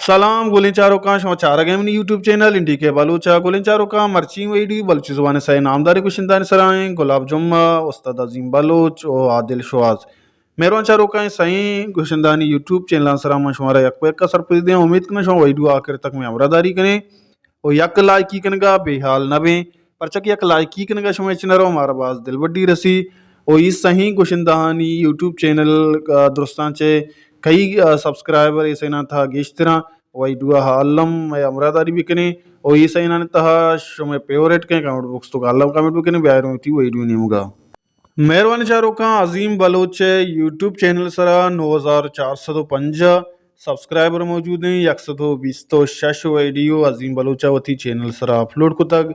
سلام گلیں چاروکاں، شما چارگ ءَ منی یوٹیوب چینل این ڈی کے بلوچ ءَ۔ گلیں چاروکاں، مرچی ویڈیو بلوچی زبان ءِ سئے نامداریں گشندہانی سرا ایں، گلاب جمعہ، استاد عظیم بلوچ ءُ عادل شواز۔ مہروان چاروکاں، اے سئیں گشندہانی یوٹیوب چینلانی سرا من شمارا یک پہ یک ءَ سرپدی دیاں۔ امید کناں شما ویڈیو آخر تک مئے ہمراہ داری کنیں ءُ یک لائکی کنگا بے حال نہ بیں، پرچا کہ یک لائکی کنگا شما ہچ نہ رو، مارا باز دلبڈی رسی۔ ءُ اے سئیں گشندہانی یوٹیوب چینل، آ، درستاں چہ کئی، آ، سبسکرائبر اے سئیناں تہا گیشتراں۔ ویڈیو ءَ الم مئے ہمراہ داری بکنیں ءُ اے سئینانی تہا شمئے فیورٹ کئیں، کمنٹ باکس ءِ توکا الم کمنٹ بکنیں، بیائیں وتی ویڈیو ءِ نیمگا۔ مہروان چاروکاں، عظیم بلوچ ءِ یوٹیوب چینل سرا نو ہزار چار سد ءُ پنجاہ سبسکرائبر موجود ایں، یک سد ءُ بیست ءُ شش ویڈیو عظیم بلوچ ءَ وتی چینل سرا اپلوڈ کتگ۔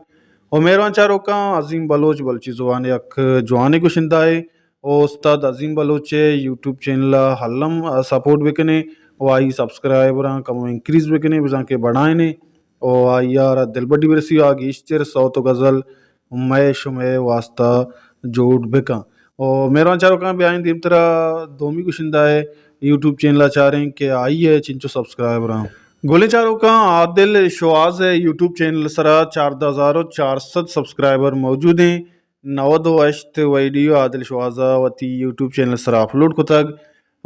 ءُ مہروان چاروکاں، عظیم بلوچ بلوچی زبان ءِ یک جوانیں گشندہ ایں ءُ استاد عظیم بلوچ ءِ یوٹیوب چینل ءَ الم سپورٹ بکنیں ءُ آئی سبسکرائبراں کمو انکریز بکنیں، بزاں کہ بڑائینیں ءُ آئی ءَ را دلبڈی برسی ءُ آ گیشتر سوت ءُ غزل مئے شمئے واسطہ جوڑ بکن۔ ءُ مہروان چاروکاں، بیائیں دیمترا دومی گشندہ ءِ یوٹیوب چینل ءَ چاریں کہ آئی ءِ چنچو سبسکرائبراں۔ گلیں چاروکاں، عادل شواز ءِ یوٹیوب چینل سرا چاردہ ہزار ءُ چار سد سبسکرائبر موجود ایں۔ نود ءُ ہشت ویڈیو عادل شواز ءَ وتی یوٹیوب چینل سرا اپلوڈ کتگ۔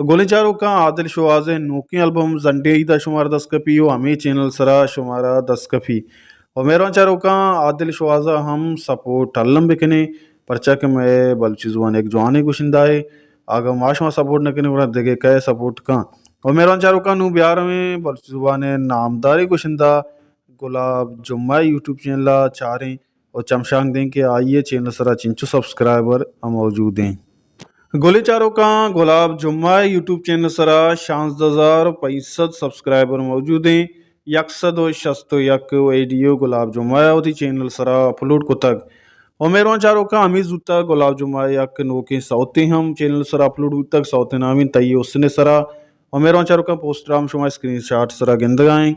گلیں چاروکاں، عادل شواز ءِ نوکیں البم زنڈیں عید ءَ شمارا دست کپی ءُ ہمے چینل سرا شمارا دست کپی۔ ءُ مہروان چاروکاں، عادل شواز ءَ ہم سپورٹ الم بکنیں، پرچا کہ مئے بلوچی زبان ءِ یک جوانیں گشندہ ایں، اگاں ما شما سپورٹ نہ کنیں گڑا دگہ کئے سپورٹ کن؟ ءُ مہروان چاروکاں، نوں بیا رویں بلوچی زبان ءِ نامداریں گشندہ گلاب جمعہ ءِ یوٹیوب چینل ءَ چاریں ءُ چمشانک دیں کہ آئی ءِ چینل سرا چنچو سبسکرائبر موجود ایں۔ گلیں چاروکاں، گلاب جمعہ ءِ یوٹیوب چینل سرا شانزدہ ہزار پنچ سد سبسکرائبر موجود ایں۔ یک سد ءُ شست ءُ یک ویڈیو گلاب جمعہ ءَ وتی چینل سرا اپلوڈ کتگ۔ ءُ مہروان چاروکاں، ہمے زوتا گلاب جمعہ ءِ یک نوکیں سوتے ہم چینل سرا اپلوڈ بوتگ، سوت ءِ نام ایں تئی حسن ءِ سرا۔ ءُ مہروان چاروکاں، پوسٹر ہم شما اسکرین شاٹ سرا گندگا ایں۔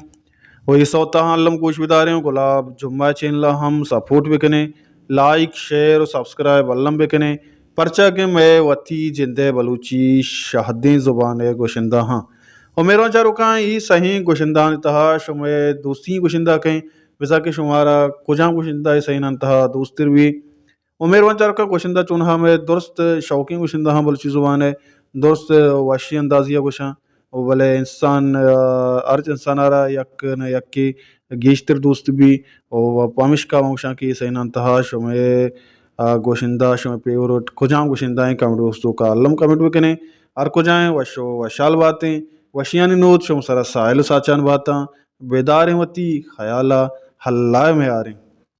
ءُ اے سوت ءَ ہم الم گوش بداریں ءُ گلاب جمعہ ءِ چینل ءَ ہم سپورٹ بکنیں، لائک، شیئر ءُ سبسکرائب الم بکنیں، پرچا کہ مئے وتی جند ءِ بلوچی شہدیں زبان ءِ گشندہ ہاں۔ ءُ مہروان چاروکاں، اے سئیں گشندہانی تہا شمئے دوستیں گشندہ کئیں، بزاں کہ شمارا کجام گشندہ اے سئینانی تہا دوستر بی؟ ءُ مہروان چاروکاں، گشندہ چونہا مئے درست شوقیں گشندہ ہاں بلوچی زبان ءِ، درست وشی اندازی ءَ گوشاں، ءُ بلے انسان، آ، ہر انسان ءَ را یک نہ یکے گیشتر دوست بی، ءُ پمیشکا من گوشاں کہ اے سئینانی تہا شمئے، آ، گشندہ، شمئے فیورٹ کجام گشندہ ایں، کمنٹ باکس ءِ توکا الم کمنٹ بکنیں۔ ہر کجا ایں، وش ءُ وشحال باتیں، وشیانی نود شمئے سرا ساہیل ءُ ساچان باتاں۔ بیداریں وتی خیال ءَ، اللہ ءِ میاریں۔